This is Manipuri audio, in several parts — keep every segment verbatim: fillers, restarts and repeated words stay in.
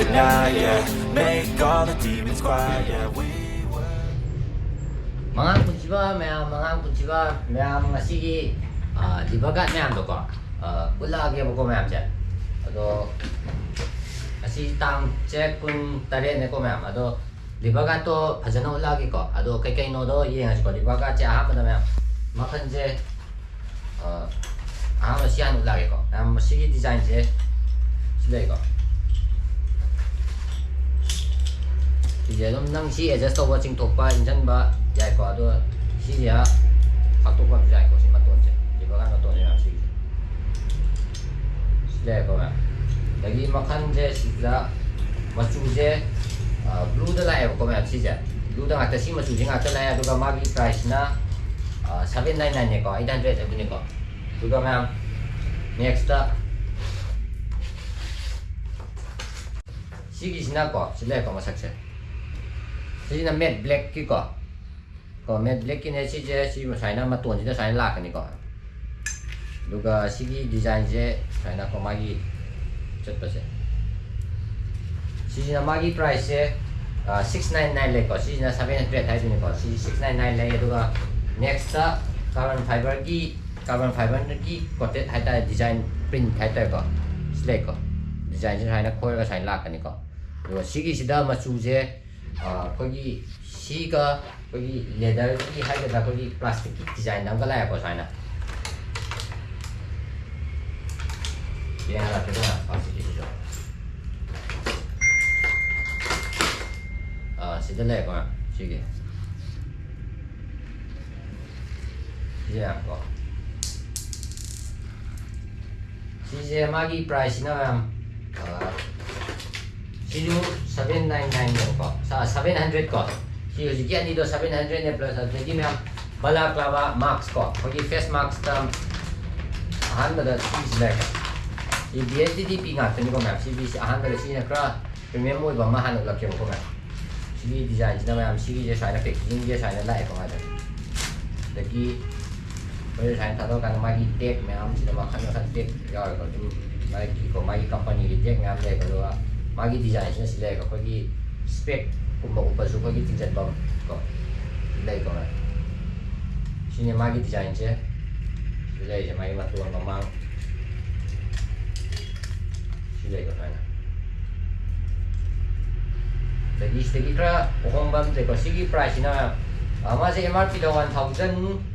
Yeah, yeah, make all the demons quiet, yeah, we were. ꯃꯉꯥꯡ ꯄꯨꯟꯁꯤꯕ ꯃꯌꯥꯝ, ꯃꯉꯥꯡ ꯄꯨꯟꯁꯤꯕ ꯃꯌꯥꯝ, ꯉꯁꯤꯒꯤ, ꯑ, lever guard ꯃꯌꯥꯝꯗꯣꯀꯣ, ꯑ, ꯎꯠꯂꯛꯑꯒꯦꯕꯀꯣ ꯃꯌꯥꯝꯁꯦ꯫ ꯑꯗꯣ ꯉꯁꯤ ꯇꯥꯡꯁꯦ ꯀꯨꯟ ꯇꯔꯦꯠꯅꯦꯀꯣ ꯃꯌꯥꯝ꯫ ꯑꯗꯣ lever guardꯇꯣ ꯐꯖꯅ ꯎꯠꯂꯛꯑꯒꯦꯀꯣ꯫ ꯑꯗꯣ ꯀꯩ ꯀꯩꯅꯣꯗꯣ ꯌꯦꯡꯉꯁꯤꯀꯣ꯫ Lever guardꯁꯦ ꯑꯍꯥꯟꯕꯗ ꯃꯌꯥꯝ ꯃꯈꯜꯁꯦ, ꯑ, ꯑꯍꯥꯟꯕ ꯁꯤ ꯍꯥꯟꯅ ꯎꯠꯂꯛꯑꯒꯦꯀꯣ꯫ ꯃꯌꯥꯝ ꯁꯤꯒꯤ designꯁꯦ ꯁꯤ ꯂꯩꯀꯣ꯫ ꯁꯤꯁꯦ ꯑꯗꯨꯝ ꯅꯪ ꯁꯤ adjust ꯇꯧꯕ, ꯆꯤꯡꯊꯣꯛꯄ, ꯏꯟꯁꯤꯟꯕ ꯌꯥꯏꯀꯣ꯫ ꯑꯗꯣ ꯁꯤꯁꯦ ꯐꯥꯛꯇꯣꯛꯄ ꯑꯃꯁꯨ ꯌꯥꯏꯀꯣ꯫ ꯁꯤ ꯃꯇꯣꯟꯁꯦ, lever guard ꯃꯇꯣꯟꯁꯦ ꯃꯌꯥꯝ ꯁꯤꯒꯤꯁꯦ꯫ ꯁꯤ ꯂꯩꯔꯦꯀꯣ ꯃꯌꯥꯝ꯫ ꯑꯗꯒꯤ ꯃꯈꯜꯁꯦ ꯁꯤꯗ ꯃꯆꯨꯁꯦ, ꯑ, blueꯗ ꯂꯥꯛꯑꯦꯕꯀꯣ ꯃꯌꯥꯝ꯫ ꯁꯤꯁꯦ blueꯗ ꯉꯥꯛꯇ, ꯁꯤ ꯃꯆꯨꯁꯦ ꯉꯥꯛꯇ ꯂꯥꯛꯑꯦ꯫ ꯑꯗꯨꯒ ꯃꯥꯒꯤ priceꯁꯤꯅ, ꯑ, seven nine nineꯅꯦꯀꯣ, eight hundred ꯑꯗꯨꯅꯤꯀꯣ꯫ ꯑꯗꯨꯒ ꯃꯌꯥꯝ, nextꯇ ꯁꯤꯒꯤꯁꯤꯅꯀꯣ, ꯁꯤ ꯂꯩꯔꯦꯀꯣ ꯃꯁꯛꯁꯦ꯫ ꯁꯤꯁꯤꯅ matte blackꯀꯤꯀꯣ꯫ ꯀꯣ, matte blackꯀꯤꯅꯦ ꯁꯤꯁꯦ꯫ ꯁꯤ ꯁꯨꯃꯥꯏꯅ ꯃꯇꯣꯟꯁꯤꯗ ꯁꯨꯃꯥꯏꯅ ꯂꯥꯛꯀꯅꯤꯀꯣ꯫ ꯑꯗꯨꯒ ꯁꯤꯒꯤ designꯁꯦ ꯁꯨꯃꯥꯏꯅꯀꯣ, ꯃꯥꯒꯤ ꯆꯠꯄꯁꯦ꯫ ꯁꯤꯁꯤꯅ ꯃꯥꯒꯤ priceꯁꯦ, ꯑ, six nine nine ꯂꯩꯀꯣ꯫ ꯁꯤꯁꯤꯅ seven hundred ꯍꯥꯏꯗꯣꯏꯅꯤꯀꯣ꯫ ꯁꯤ six nine nine ꯂꯩ꯫ ꯑꯗꯨꯒ nextꯇ carbon fiberꯒꯤ, carbon fiberꯒꯤ coated ꯍꯥꯏꯇꯥꯔꯦ, design print ꯍꯥꯏꯇꯥꯔꯦꯀꯣ꯫ ꯁꯤ ꯂꯩꯀꯣ꯫ Designꯁꯦ ꯁꯨꯃꯥꯏꯅ ꯈꯣꯏꯔꯒ ꯁꯨꯃꯥꯏꯅ ꯂꯥꯛꯀꯅꯤꯀꯣ꯫ ꯑꯗꯨꯒ ꯁꯤꯒꯤꯁꯤꯗ ꯃꯆꯨꯁꯦ, ꯑ, ꯑꯩꯈꯣꯏꯒꯤ ꯁꯤꯒ ꯑꯩꯈꯣꯏꯒꯤ leatherꯒꯤ ꯍꯥꯏꯒꯗ꯭ꯔꯥ, ꯑꯩꯈꯣꯏꯒꯤ plasticꯀꯤ design ꯑꯃꯒ ꯂꯥꯛꯑꯦꯀꯣ ꯁꯨꯃꯥꯏꯅ꯫ ꯌꯦꯡꯉꯒ ꯐꯖꯅ plasticꯀꯤꯁꯤꯁꯨ꯫ ꯑ, ꯁꯤꯗ ꯂꯩꯔꯦꯀꯣ ꯃꯌꯥꯝ, ꯁꯤꯒꯤ꯫ ꯁꯤꯁꯦ ꯌꯥꯝꯀꯣ꯫ ꯁꯤꯁꯦ ꯃꯥꯒꯤ priceꯁꯤꯅ ꯃꯌꯥꯝ, ꯑ, ꯁꯤꯁꯨ seven nine nineꯅꯦꯕꯀꯣ, seven hundred ꯀꯣ꯫ ꯁꯤ ꯍꯧꯖꯤꯛꯀꯤ ꯑꯅꯤꯗꯣ seven hundredꯅꯦ, plus ꯑꯗꯨꯗꯒꯤ ꯃꯌꯥꯝ balaclava mask ꯀꯣ, ꯑꯩꯈꯣꯏꯒꯤ face maskꯇ ꯑꯍꯥꯟꯕꯗ ꯁꯤꯁꯤ ꯂꯩꯔꯦ꯫ ꯁꯤ VSTDP ꯉꯥꯛꯇꯅꯤꯀꯣ ꯃꯌꯥꯝ꯫ ꯁꯤ, ꯁꯤ ꯑꯍꯥꯟꯕꯗ ꯁꯤꯅ ꯈꯔ premium ꯑꯣꯏꯕ ꯑꯃ ꯍꯥꯟꯅ ꯎꯠꯂꯛꯀꯦꯕꯀꯣ ꯃꯌꯥꯝ꯫ ꯁꯤꯒꯤ designꯁꯤꯅ ꯃꯌꯥꯝ, ꯁꯤꯒꯤꯁꯦ ꯁꯨꯃꯥꯏꯅ packagingꯁꯦ ꯁꯨꯃꯥꯏꯅ ꯂꯥꯛꯑꯦꯀꯣ ꯃꯥꯁꯦ꯫ ꯑꯗꯒꯤ ꯑꯩꯈꯣꯏ ꯁꯨꯃꯥꯏꯅ ꯊꯥꯗꯣꯛꯑꯀꯥꯟꯗ ꯃꯥꯒꯤ tag ꯃꯌꯥꯝꯁꯤꯗ ꯃꯈꯜ ꯃꯈꯜ tag ꯌꯥꯎꯋꯦꯀꯣ꯫ ꯑꯗꯨꯝ ꯃꯥꯒꯤꯀꯣ, ꯃꯥꯒꯤ companyꯒꯤ tag ꯃꯌꯥꯝ ꯂꯩꯀꯣ꯫ ꯑꯗꯨꯒ ꯃꯥꯒꯤ ꯗꯤꯖꯥꯏꯟꯁꯤꯅ ꯁꯤ ꯂꯩꯔꯒ ꯑꯩꯈꯣꯏꯒꯤ ꯁ꯭ꯄꯦꯛꯀꯨꯝꯕ ꯎꯞꯄꯁꯨ ꯑꯩꯈꯣꯏꯒꯤ ꯊꯤꯡꯖꯤꯟꯐꯝ ꯀꯣ ꯂꯩꯀꯣ꯫ ꯁꯤꯅꯦ ꯃꯥꯒꯤ ꯗꯤꯖꯥꯏꯟꯁꯦ꯫ ꯁꯤ ꯂꯩꯔꯤꯁꯦ ꯃꯥꯒꯤ ꯃꯇꯣꯟ ꯃꯃꯥꯡ꯫ ꯁꯤ ꯂꯩꯀꯣ ꯁꯨꯃꯥꯏꯅ꯫ ꯑꯗꯒꯤ ꯁꯤꯗꯒꯤ ꯈꯔ ꯑꯍꯣꯡꯕ ꯑꯃ ꯂꯩꯀꯣ꯫ ꯁꯤꯒꯤ ꯄ꯭ꯔꯥꯏꯁꯁꯤꯅ, ꯑ, ꯃꯥꯁꯦ ꯑꯦꯝ ꯑꯥꯔ ꯄꯤꯗ ꯋꯥꯟ ꯊꯥꯎꯖꯟ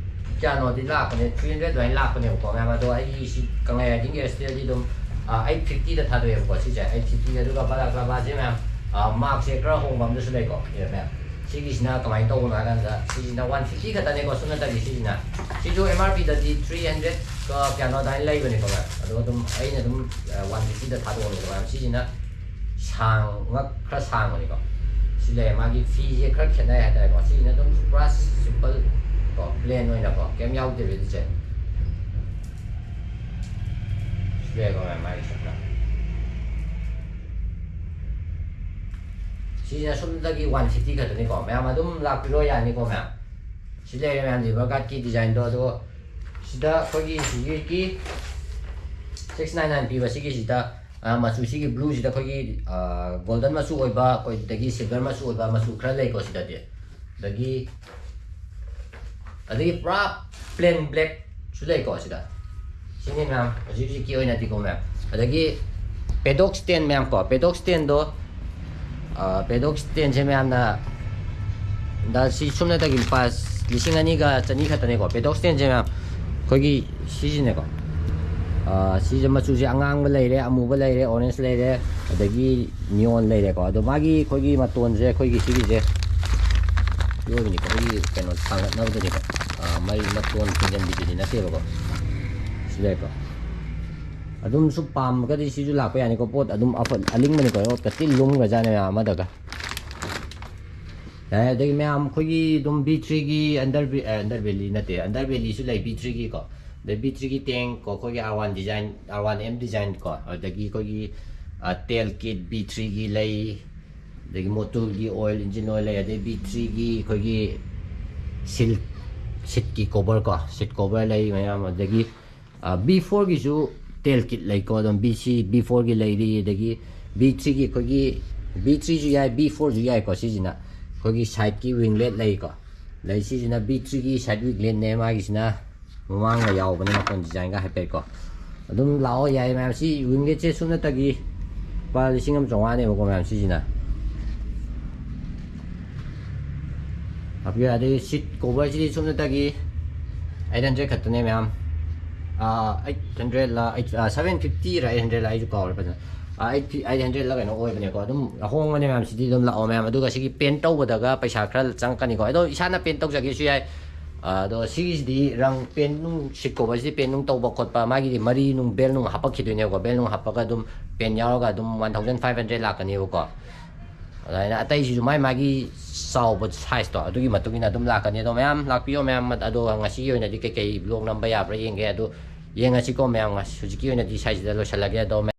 ꯀꯌꯥꯅꯣꯗꯤ ꯂꯥꯛꯄꯅꯦ, ꯊ꯭ꯔꯤ ꯍꯟꯗ꯭ꯔꯦꯗ ꯑꯗꯨꯃꯥꯏꯅ ꯂꯥꯛꯄꯅꯦꯕꯀꯣ ꯃꯌꯥꯝ꯫ ꯑꯗꯣ ꯑꯩꯒꯤ ꯁꯤ ꯀꯪꯂꯩ ꯍꯥꯏꯗꯤꯡꯒꯤ ꯑꯦꯁꯇꯦꯜꯗꯤ ꯑꯗꯨꯝ, ꯑ, ꯑꯩꯠ ꯐꯤꯐꯇꯤꯗ ꯊꯥꯗꯣꯛꯑꯦꯕꯀꯣ ꯁꯤꯁꯦ꯫ ꯑꯩꯠ ꯐꯤꯐꯇꯤꯗ꯫ ꯑꯗꯨꯒ ꯕꯂꯥꯀ꯭ꯂꯥꯕꯥꯁꯦ ꯃꯌꯥꯝ, ꯑ, ꯃꯥꯔꯛꯁꯦ ꯈꯔ ꯍꯣꯡꯕ ꯑꯃꯁꯨ ꯂꯩꯀꯣ ꯁꯤꯗ ꯃꯌꯥꯝ꯫ ꯁꯤꯒꯤꯁꯤꯅ ꯀꯃꯥꯏꯅ ꯇꯧꯕꯅꯣ ꯍꯥꯏ ꯀꯥꯟꯗ ꯁꯤꯁꯤꯅ ꯋꯥꯟ ꯐꯤꯐꯇꯤ ꯈꯛꯇꯅꯦꯀꯣ ꯁꯨꯞꯅꯇꯒꯤ ꯁꯤꯁꯤꯅ꯫ ꯁꯤꯁꯨ ꯑꯦꯝ ꯑꯥꯔ ꯄꯤꯗꯗꯤ ꯊ꯭ꯔꯤ ꯍꯟꯗ꯭ꯔꯦꯗꯀ ꯀꯌꯥꯅꯣ ꯑꯗꯨꯃꯥꯏꯅ ꯂꯩꯕꯅꯦꯀꯣ ꯃꯌꯥꯝ꯫ ꯑꯗꯣ ꯑꯗꯨꯝ ꯑꯩꯅ ꯑꯗꯨꯝ, ꯑ, ꯋꯥꯟ ꯐꯤꯐꯇꯤꯗ ꯊꯥꯗꯣꯛꯑꯕꯅꯦꯀꯣ ꯃꯌꯥꯝ꯫ ꯁꯤꯁꯤꯅ ꯁꯥꯡ, ꯉꯛ ꯈꯔ ꯁꯥꯡꯕꯅꯤꯀꯣ꯫ ꯁꯤ ꯂꯩꯔꯦ, ꯃꯥꯒꯤ ꯐꯤꯁꯦ ꯈꯔ ꯈꯦꯠꯅꯩ ꯍꯥꯏꯇꯥꯔꯦꯀꯣ꯫ ꯁꯤꯁꯤꯅ ꯑꯗꯨꯝ ꯄꯨꯔꯥ ꯁꯤꯝꯄꯜ ꯀꯣ, ꯄ꯭ꯂꯦꯟ ꯑꯣꯏꯅꯀꯣ, ꯀꯩꯝ ꯌꯥꯎꯗꯦꯕ ꯁꯤꯁꯦ꯫ ꯁꯤ ꯂꯩꯔꯦꯀꯣ ꯃꯌꯥꯝ, ꯃꯥꯒꯤ ꯁꯨꯞꯅ꯫ ꯁꯤꯁꯤꯅ ꯁꯨꯞꯅꯇꯒꯤ ꯋꯥꯟ ꯐꯤꯐꯇꯤ ꯈꯛꯇꯅꯤꯀꯣ ꯃꯌꯥꯝ, ꯑꯗꯨꯝ ꯂꯥꯛꯄꯤꯔꯣ ꯌꯥꯅꯤꯀꯣ ꯃꯌꯥꯝ꯫ ꯁꯤ ꯂꯩꯔꯦ ꯃꯌꯥꯝ, ꯂꯤꯚꯔ ꯒꯥꯔꯗꯀꯤ ꯗꯤꯖꯥꯏꯟꯗꯣ꯫ ꯑꯗꯣ ꯁꯤꯗ ꯑꯩꯈꯣꯏꯒꯤ ꯍꯧꯖꯤꯛꯀꯤ ꯁꯤꯛꯁ ꯅꯥꯏꯟ ꯅꯥꯏꯟ ꯄꯤꯕ ꯁꯤꯒꯤꯁꯤꯗ, ꯑ, ꯃꯆꯨ ꯁꯤꯒꯤ ꯕ꯭ꯂꯨꯁꯤꯗ ꯑꯩꯈꯣꯏꯒꯤ, ꯑ, ꯒꯣꯜꯗꯟ ꯃꯆꯨ ꯑꯣꯏꯕ, ꯑꯩꯈꯣꯏ, ꯑꯗꯒꯤ ꯁꯤꯜꯚꯔ ꯃꯆꯨ ꯑꯣꯏꯕ ꯃꯆꯨ ꯈꯔ ꯂꯩꯀꯣ ꯁꯤꯗꯗꯤ꯫ ꯑꯗꯒꯤ, ꯑꯗꯒꯤ ꯄꯨꯔꯥ ꯄ꯭ꯂꯦꯟ ꯕ꯭ꯂꯦꯛꯁꯨ ꯂꯩꯀꯣ ꯁꯤꯗ꯫ ꯁꯤꯅꯤ ꯃꯌꯥꯝ, ꯍꯧꯖꯤꯛ ꯍꯧꯖꯤꯛꯀꯤ ꯑꯣꯏꯅꯗꯤꯀꯣ ꯃꯌꯥꯝ꯫ ꯑꯗꯒꯤ ꯄꯦꯗꯣꯛ ꯁ꯭ꯇꯦꯟ ꯃꯌꯥꯝ ꯀꯣ, ꯄꯦꯗꯣꯛ ꯁ꯭ꯇꯦꯟꯗꯣ, ꯑ, ꯄꯦꯗꯣꯛ ꯁ꯭ꯇꯦꯟꯁꯦ ꯃꯌꯥꯝꯅ, ꯗ ꯁꯤ ꯁꯨꯞꯅꯇꯒꯤ ꯂꯨꯄꯥ ꯂꯤꯁꯤꯡ ꯑꯅꯤꯒ ꯆꯅꯤ ꯈꯛꯇꯅꯦꯀꯣ ꯄꯦꯗꯣꯛ ꯁ꯭ꯇꯦꯟꯁꯦ ꯃꯌꯥꯝ꯫ ꯑꯩꯈꯣꯏꯒꯤ ꯁꯤꯁꯤꯅꯦꯀꯣ꯫ ꯑ, ꯁꯤꯁꯦ ꯃꯆꯨꯁꯦ ꯑꯉꯥꯡꯕ ꯂꯩꯔꯦ, ꯑꯃꯨꯕ ꯂꯩꯔꯦ, ꯑꯣꯔꯦꯟꯖ ꯂꯩꯔꯦ, ꯑꯗꯒꯤ ꯅꯤꯌꯣꯟ ꯂꯩꯔꯦꯀꯣ꯫ ꯑꯗꯣ ꯃꯥꯒꯤ ꯑꯩꯈꯣꯏꯒꯤ ꯃꯇꯣꯟꯁꯦ, ꯑꯩꯈꯣꯏꯒꯤ ꯁꯤꯒꯤꯁꯦ, ꯁꯤ ꯑꯣꯏꯕꯅꯤꯀꯣ, ꯑꯩꯈꯣꯏꯒꯤ ꯀꯩꯅꯣ ꯊꯥꯡꯒꯠꯅꯕꯗꯨꯅꯤꯀꯣ꯫ ꯑ, ꯃꯩ ꯃꯇꯣꯟ ꯊꯤꯡꯖꯤꯟꯕꯤꯗꯨꯗꯤ ꯅꯠꯇꯦꯕꯀꯣ꯫ ꯁꯤ ꯂꯩꯔꯦꯀꯣ꯫ ꯑꯗꯨꯝꯁꯨ ꯄꯥꯝꯃꯒꯗꯤ ꯁꯤꯁꯨ ꯂꯥꯛꯄ ꯌꯥꯅꯤꯀꯣ꯫ ꯄꯣꯠ ꯑꯗꯨꯝ ꯑꯐ-, ꯑꯂꯤꯡꯕꯅꯤꯀꯣ꯫ ꯄꯣꯠ ꯀꯇꯤ ꯂꯨꯝꯒ꯭ꯔꯖꯥꯠꯅꯦ ꯃꯌꯥꯝ ꯑꯃꯗꯒ꯫ ꯌꯥꯔꯦ, ꯑꯗꯒꯤ ꯃꯌꯥꯝ ꯑꯩꯈꯣꯏꯒꯤ ꯑꯗꯨꯝ ꯕꯤ ꯊ꯭ꯔꯤꯒꯤ ꯑꯟꯗꯔ ꯕꯦ-, ꯑꯦ, ꯑꯟꯗꯔ ꯕꯦꯂꯤ ꯅꯠꯇꯦ, ꯑꯟꯗꯔ ꯕꯦꯂꯤꯁꯨ ꯂꯩ ꯕꯤ ꯊ꯭ꯔꯤꯒꯤꯀꯣ꯫ ꯑꯗꯩ ꯕꯤ ꯊ꯭ꯔꯤꯒꯤ ꯇꯦꯡ ꯀꯣ, ꯑꯩꯈꯣꯏꯒꯤ R one design, R one M design ꯀꯣ, ꯑꯗꯒꯤ ꯑꯩꯈꯣꯏꯒꯤ, ꯑ, ꯇꯦꯜ ꯀꯤꯠ ꯕꯤ ꯊ꯭ꯔꯤꯒꯤ ꯂꯩ, ꯑꯗꯒꯤ ꯃꯣꯇꯣꯔꯒꯤ ꯑꯣꯏꯜ, ꯏꯟꯖꯤꯟ ꯑꯣꯏꯜ ꯂꯩ, ꯑꯗꯩ ꯕꯤ ꯊ꯭ꯔꯤꯒꯤ ꯑꯩꯈꯣꯏꯒꯤ ꯁꯤꯜ, ꯁꯤꯠꯀꯤ ꯀꯣꯕꯔ ꯀꯣ, ꯁꯤꯠ ꯀꯣꯕꯔ ꯂꯩ ꯃꯌꯥꯝ, ꯑꯗꯒꯤ, ꯑ, ꯕꯤ ꯐꯣꯔꯒꯤꯁꯨ ꯇꯦꯜ ꯀꯤꯠ ꯂꯩꯀꯣ꯫ ꯑꯗꯨꯝ ꯕꯤ ꯊ꯭ꯔꯤ, ꯕꯤ ꯐꯣꯔꯒꯤ ꯂꯩꯔꯤ, ꯑꯗꯒꯤ ꯕꯤ ꯊ꯭ꯔꯤꯒꯤ ꯑꯩꯈꯣꯏꯒꯤ ꯕꯤ ꯊ꯭ꯔꯤꯁꯨ ꯌꯥꯏ, ꯕꯤ ꯐꯣꯔꯁꯨ ꯌꯥꯏꯀꯣ꯫ ꯁꯤꯁꯤꯅ ꯑꯩꯈꯣꯏꯒꯤ ꯁꯥꯏꯠꯀꯤ ꯋꯤꯡꯂꯦꯠ ꯂꯩꯀꯣ꯫ ꯂꯩ ꯁꯤꯁꯤꯅ ꯕꯤ ꯊ꯭ꯔꯤꯒꯤ ꯁꯥꯏꯠ ꯋꯤꯡꯂꯦꯠꯅꯦ꯫ ꯃꯥꯒꯤꯁꯤꯅ ꯃꯃꯥꯡꯒ ꯌꯥꯎꯕꯅꯦ, ꯃꯈꯣꯟ ꯗꯤꯖꯥꯏꯟꯒ ꯍꯥꯏꯐꯦꯠꯀꯣ꯫ ꯑꯗꯨꯝ ꯂꯥꯛꯑꯣ, ꯌꯥꯏ ꯃꯌꯥꯝ꯫ ꯁꯤ ꯋꯤꯡꯂꯦꯠꯁꯦ ꯁꯨꯞꯅꯇꯒꯤ ꯂꯨꯄꯥ ꯂꯤꯁꯤꯡ ꯑꯃ ꯆꯥꯝꯃꯉꯥꯅꯦꯕꯀꯣ ꯃꯌꯥꯝ꯫ ꯁꯤꯁꯤꯅ ꯍꯥꯞꯄꯤꯌꯨ꯫ ꯑꯗꯩ ꯁꯤꯠ ꯀꯣꯚꯔꯁꯤꯗꯤ ꯁꯨꯞꯅꯇꯒꯤ ꯑꯩꯠ ꯍꯟꯗ꯭ꯔꯦꯗ ꯈꯛꯇꯅꯦ ꯃꯌꯥꯝ꯫ ꯑꯩꯠ ꯍꯟꯗ꯭ꯔꯦꯗꯂ, ꯑꯩꯠ, ꯁꯚꯦꯟ ꯐꯤꯐꯇꯤꯔ ꯑꯩꯠ ꯍꯟꯗ꯭ꯔꯦꯗꯂ, ꯑꯩꯁꯨ ꯀꯥꯎꯔꯦ ꯐꯖꯅ꯫ ꯑꯩꯠ, ꯑꯩꯠ ꯍꯟꯗ꯭ꯔꯦꯗꯂ ꯀꯩꯅꯣ ꯑꯣꯏꯕꯅꯦꯀꯣ꯫ ꯑꯗꯨꯝ ꯑꯍꯣꯡꯕꯅꯦ ꯃꯌꯥꯝ꯫ ꯁꯤꯗꯤ ꯑꯗꯨꯝ ꯂꯥꯛꯑꯣ ꯃꯌꯥꯝ꯫ ꯑꯗꯨꯒ ꯁꯤꯒꯤ ꯄꯦꯟ ꯇꯧꯕꯗꯒ ꯄꯩꯁꯥ ꯈꯔ ꯆꯪꯉꯛꯀꯅꯤꯀꯣ꯫ ꯑꯗꯣ ꯏꯁꯥꯅ ꯄꯦꯟ ꯇꯧꯖꯒꯦꯁꯨ ꯌꯥꯏ꯫ ꯑꯗꯣ ꯁꯤꯒꯤꯁꯤꯗꯤ ꯔꯪ, ꯄꯦꯟ ꯅꯨꯡ, ꯁꯤꯠ ꯀꯣꯚꯔꯁꯤꯗꯤ ꯄꯦꯟ ꯅꯨꯡ ꯇꯧꯕ ꯈꯣꯠꯄ, ꯃꯥꯒꯤꯗꯤ ꯃꯔꯤ ꯅꯨꯡ, ꯕꯦꯜ ꯅꯨꯡ ꯍꯥꯞꯄꯛꯈꯤꯗꯣꯏꯅꯦꯕꯀꯣ꯫ ꯕꯦꯜ ꯅꯨꯡ ꯍꯥꯞꯄꯒ ꯑꯗꯨꯝ ꯄꯦꯟ ꯌꯥꯎꯔꯒ ꯑꯗꯨꯝ ꯋꯥꯟ ꯊꯥꯎꯖꯟ ꯐꯥꯏꯚ ꯍꯟꯗ꯭ꯔꯦꯗ ꯂꯥꯛꯀꯅꯦꯕꯀꯣ꯫ ꯑꯗꯨꯃꯥꯏꯅ ꯑꯇꯩꯁꯤꯁꯨ ꯃꯥꯏ ꯃꯥꯒꯤ ꯆꯥꯎꯕ ꯁꯥꯏꯖꯇꯣ ꯑꯗꯨꯒꯤ ꯃꯇꯨꯡ ꯏꯟꯅ ꯑꯗꯨꯝ ꯂꯥꯛꯀꯅꯤ꯫ ꯑꯗꯣ ꯃꯌꯥꯝ ꯂꯥꯛꯄꯤꯌꯣ ꯃꯌꯥꯝ꯫ ꯑꯗꯣ ꯉꯁꯤꯒꯤ ꯑꯣꯏꯅꯗꯤ ꯀꯩꯀꯩ ꯕ꯭ꯂꯣꯛ ꯅꯝꯕ ꯌꯥꯕ꯭ꯔꯥ ꯌꯦꯡꯒꯦ꯫ ꯑꯗꯣ ꯌꯦꯡꯉꯁꯤꯀꯣ ꯃꯌꯥꯝ꯫ ꯉꯁꯤ ꯍꯧꯖꯤꯛꯀꯤ ꯑꯣꯏꯅꯗꯤ ꯁ꯭ꯋꯥꯏꯁꯤꯗ ꯂꯣꯏꯁꯤꯜꯂꯒꯦ꯫ ꯑꯗꯣ